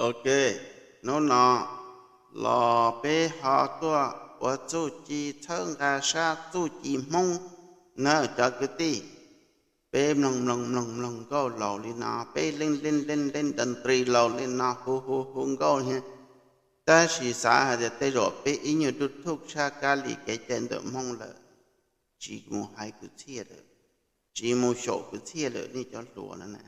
Ok, hnub no los peb ho tuaj ua txuj ci txhawb nqa sab txuj ci Hmoob na cov kwv tij. Peb mloog mloog mloog mloog nkauj laus li no, peb leej leej leej leej dab ntri laus li no, hu hu hu nkauj li, tab sis xav hais tias tej zaum peb ib nyuag YouTube tshaj kab li kev cai ntawm Hmoob lawm, tsis mus hais kwv txhiaj lawm, tsis mus xyaum kwv txhiaj lawm nej cov hluas no na.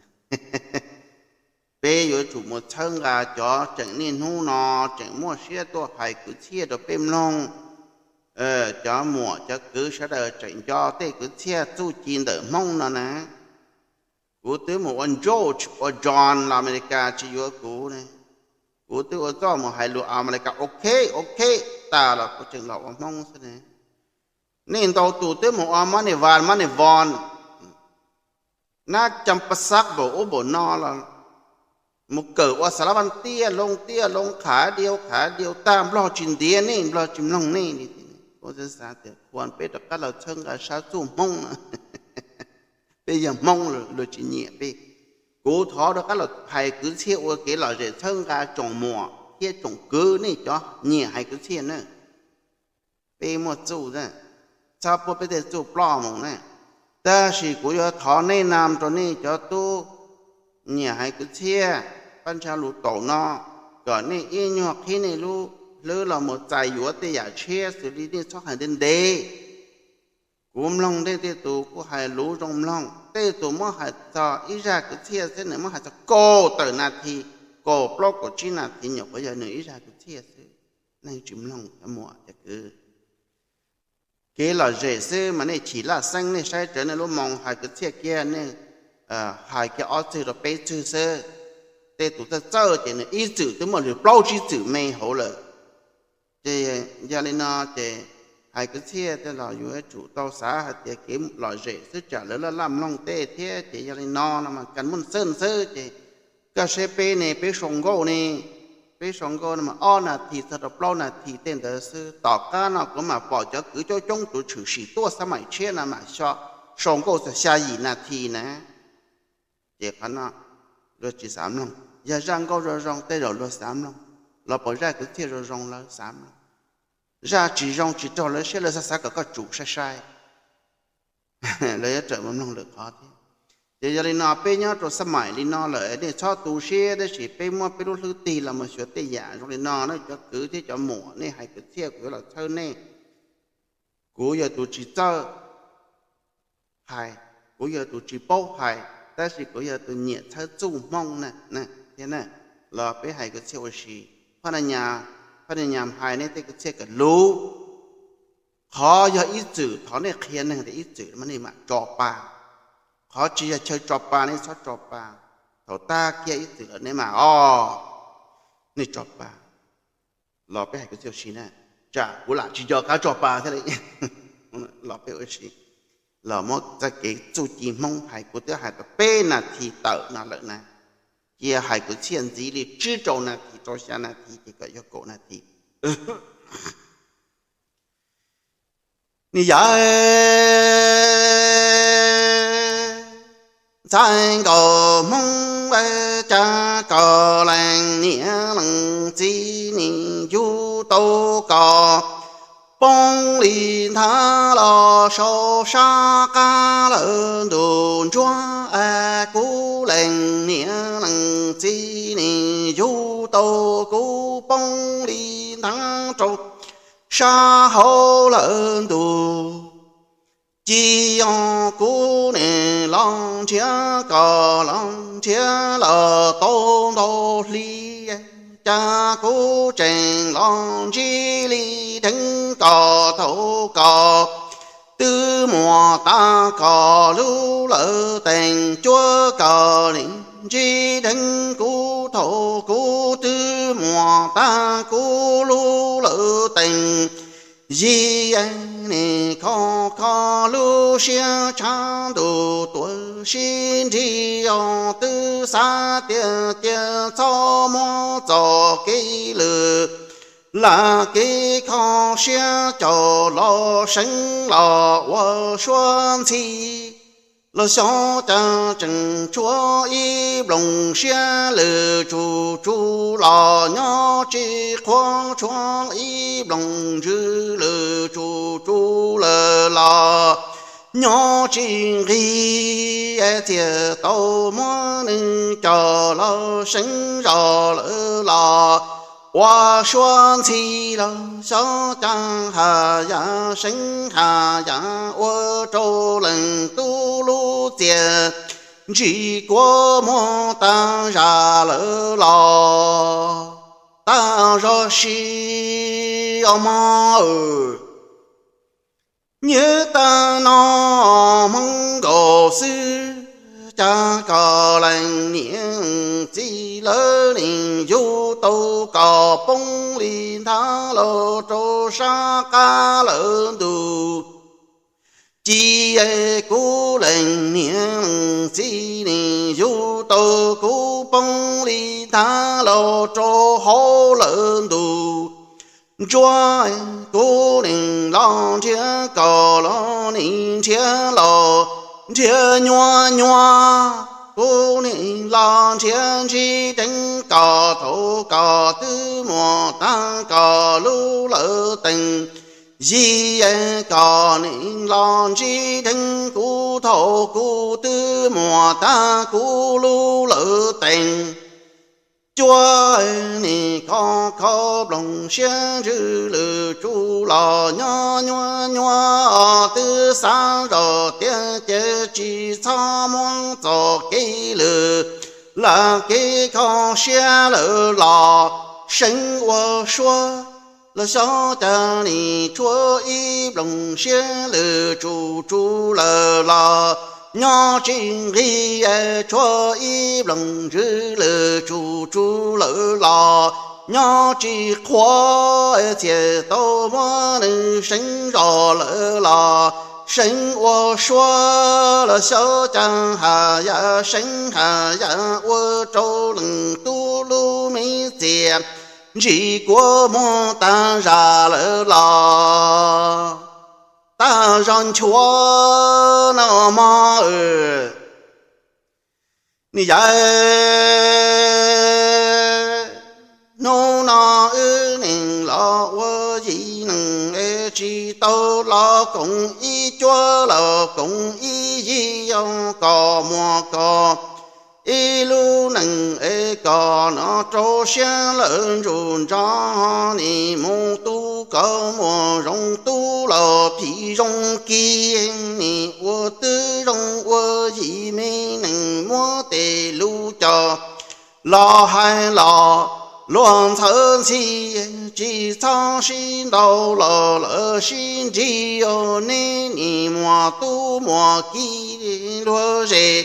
Peb yuav tsum mus txhawb nqa cov tseem niaj hnub no tseem muaj siab tuaj hais kwv txhiaj rau peb mloog. Cov muam cov kwv sawv daws tseem nco tej kwv txhiaj txuj ci ntawm Hmoob no na. Kuv twb mus ua George ua John los Amelikas tsis yuav kuv ne. Kuv twb ua txuj mus hais lus Amelikas ok ok tas los kuv tseem los ua Hmoob xwb ne. Nej ntau tus twb mus ua Money Van Money Von, nab cam pa xab npaum ub npaum no los mus kawm ua xav lab vaj tiaj loo tiaj loo qhav diau qhav diau tag, Nplog tsis ntiav nej, Nplog tsis mloog nej li. Kuv xav tias kuv peb rov qab los txhawb nqa sab txuj Hmoob no. Peb yog Hmoob luag tsis nyiam peb. Kuv thov rov qab los hais kwv txhiaj ua kev lom zem txhawb nqa tsoom muam thiab tsoom kwv nej cov nyiam hais kwv txhiaj na. Peb muaj txuj, txhob pub peb tej txuj ploj mus na. Tab sis kuv yuav thov nej na rau nej cov tub nyiam hais kwv txhiaj, pab ntshai lus taum no, kom nej ib nyuag qhib nej lub hlwb los mus txais yuav tej yam tshiab xws li nej txhob hais ntev ntev. Kuv mloog nej tej tus kuj hais lus zoo mloog, tej tus muab hais txog ib zaj kwv txhiaj xwb nws muab hais txog kaum tawm nas this, kaum plaub kaum tsib nas this nyuam qhuav yog nws ib zaj kwv txhiaj xwb. Neeg tsis mloog cov muam cov kwv. Kev lom zem xwb mas nej chim laj xeeb, nej saib rawv nej lub moo hais kwv txhiaj kiag, nej hais kiag ob txwg rau peb txwg xwb. Tej tus txawj txawj ces nws ib txwm twb muaj li plaub tsib txwm me hauv lawm. Ces yog li no ces hais kwv txhiaj tej los yuav tsum tau xav hais tias kev lom zem xwb, tsam lawv laj laj mloog tej thiab. Ces yog li no no mas kas muaj xwb xwb ces koj saib peb ne, peb sau nkauj ne, peb sau nkauj no mas ob nas this txog rau plaub nas this tej ntawd xwb. Tom qab no kuv mam pom cov kwv coob coob tus tshwm sim tuaj xab maim tshiab no mam xyo sau nkauj txog xya yim nas this na. Ces qhov no luag tsis xav mloog. Yog zaj nkauj zoo zoo tej zaum luag xav mloog, los pom zaj kwv txhiaj zoo zoo lawv xav mloog. Zaj tsis zoo tsis raug lawv siab lawv xav xav kom koj tsum sai sai, lawv yuav rawm mus mloog lwm qhov thiab. Ces yog li no peb nyob rau xab maim li no lawm nej txhob tu siab, tab sis peb muab peb lub hlwb tig los mus xyuas tej yam zoo li no na cov kwv thiab cov muam, nej hais kwv txhiaj kuv yuav los txhawb nej. Kuv yog tus tsis txawj hais, kuv yog tus tsis paub hais, tab sis kuv yog tus nyiam txhawb txuj Hmoob na thiab na. Los peb hais kwv txhiaj ua si, phab nyas hais nej tej kwv txhiaj kom luv. Qhov yog ib txwm thov nej qhia neeg tias ib txwm mas nej mam tso pa. Qhov tsis yog chaw tso pa nej txhob tso pa. Thaum tag kiag ib txwm lawm nej mam o, nej tso pa. Los peb hais kwv txhiaj ua si na, tsam kuv lam tsis nco qab tso pa thiab li. Los peb ua si, los muab txoj kev txuj ci Hmoob hais, kuv twb hais tau peb nas this tawm no lawm na. Cia hais kwv txhiaj ntxiv li tsib rau nas this rau xya nas this ces kom yog kaum nas this. Ni yawm ntxhais nkauj Hmoob, cas koj leej niam leej txiv nim yug tau koj poob li nthav los saum sab qab lawm ntuj ntsuag. Kuv leej niam leej txiv nim yug tau kuv poob li nthav rau sab hauv lawm ntuj. Ci os kuv nim los nrhiav koj los nrhiav los tau ntau hli, cas kuv tseem los ntsib li dheev koj thaum koj twb muaj tas koj lub lawm teem cuab koj li ntsib dheev kuv thaum kuv twb muaj tas kuv lub lawm teem. Yig nim kho kho lub siab tshav ntuj tuaj sib nrig os, twb xav tias cia txhob muab txoj kev lwm lam kev kho siab caum los seev los ua suab ntxhi. Los xyov cas tseem tshuav ib nploos siab lwm tsum tsum los nyob tsis qhuav, tshuav ib nploos ntsws lwm tsum tsum lawm los nyob tsis nqig. Txia tau muab nws coj los seev zog lawm los ua suab ntxhi los xyov cas has yam seev has yam ua rau leej tub lub txia ntsis kua muag tag zam lawm los tag zog si os mog. Nyob tag no Hmoob nkaus xwb, cas kom leej niam txiv lawv nim yug tau kom poob li nthav los rau sab qab lawm ntus. Ci es kuv leej niam leej txiv nim yug tau kuv poob li nthav los rau hauv lawm ntus. Ntsuab kuv nim los nrhiav kom los nim nrhiav los nrhiav nyuaj nyuaj, kuv nim los nrhiav ntsib dheev kom thaum kom twb muaj tag kom lub lawv teem. Yig es kom nim los ntsib dheev kuv thaum kuv twb muaj tag kuv lub lawv teem. Cuab nim kho kho nploos siab ntsws lwm tsum los nyob nyuaj nyuaj, twb xav zog tiag ces tsis txhob muab txoj kev lwm lam kev kho siab lawm los seev ua suab. Los xyov cas nim tshuav ib nploos siab lwm tsum tsum lawm los nyob tsis nqig, tshuav ib nploos ntsws lwm tsum tsum lawm los nyob tsis qhuav. Txia tau muab nws seev zog lawm los seev ua suab. Los xyov cas has yam seev has yam ua rau leej tub lub me txia ntsis kua muag tag zam lawm los tag zog nchuav no mog. Niam yawm, hnub no wb nim los ua yim neeg es tsis tau los koom ib cuab los koom ib yig, yog kom muaj kom ib lub neej es kom no rau siab lawm ntsug ntsog. Nim mus tub kom muaj zoo tub los phim zoo kis, nim ua twb zoo ua yim me neeg muab tej lus coj los hais los luag ntxhawv ntxhi, tsis txhob sib ntaus los lawv sib nrig. Neb nim muaj tub muaj ki luag zej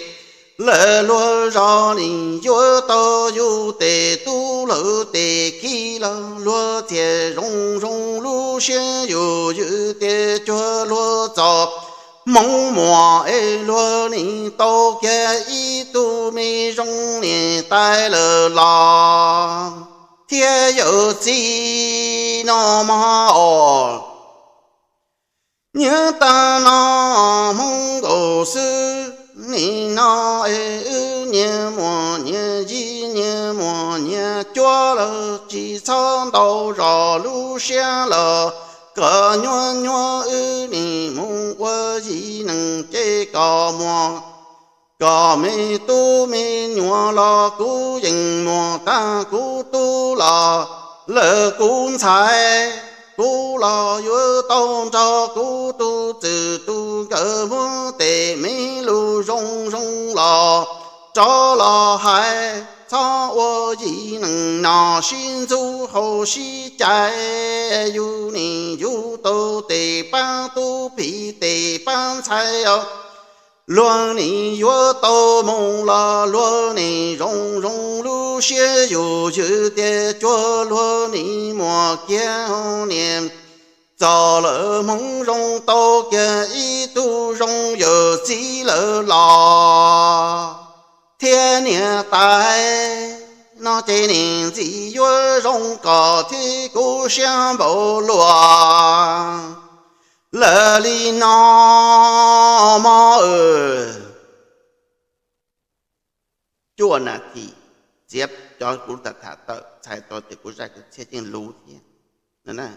lawm luag zos, nim yuav tau yus tej tub lawv tej ki los luag thiaj zoo zoo lub siab. Yus ywm tias cuag luag txoj hmoov muag es luag nim tau kiag ib tug me zoo niam tais lawm los thiab yawm txiv no mog os. Nyob tag no Hmoob nkaus xwb, nim no es wb nyias muaj nyias yig nyias muaj nyias cuab lawm, tsis txhob ntaus zog lub siab los kom nyuaj nyuaj. Wb nim mus ua yim neeg ces kom muaj kom me tub me nyuam los kuv yeej muaj tag kuv tub los lawm kuv ntxhais. Kuv los yuav tau nrog kuv tus txwm tus nkawm muab tej me lus zoo zoo los rov los hais. Txhob ua yim neeg no sib ntxub hauv sib cais, yus nim yug tau tej pab tub phim tej pab ntxhais os. Luag nim yuav tau mus los luag nim zoo zoo lub siab, yus ywm tias cuag luag nim muaj kiag niam txoj lawm hmoov zoo tau kiag ib tug zoo yawm txiv lawm los thiab niam tais no ces nim ntxim yuav zoo kom thiab kuv siab npaum luaj lawm li no mog. cuaj nas this, txiav cov kuv tham tham tawm txhais tau tias kuv zaj kwv txhiaj yeej luv thiab no na.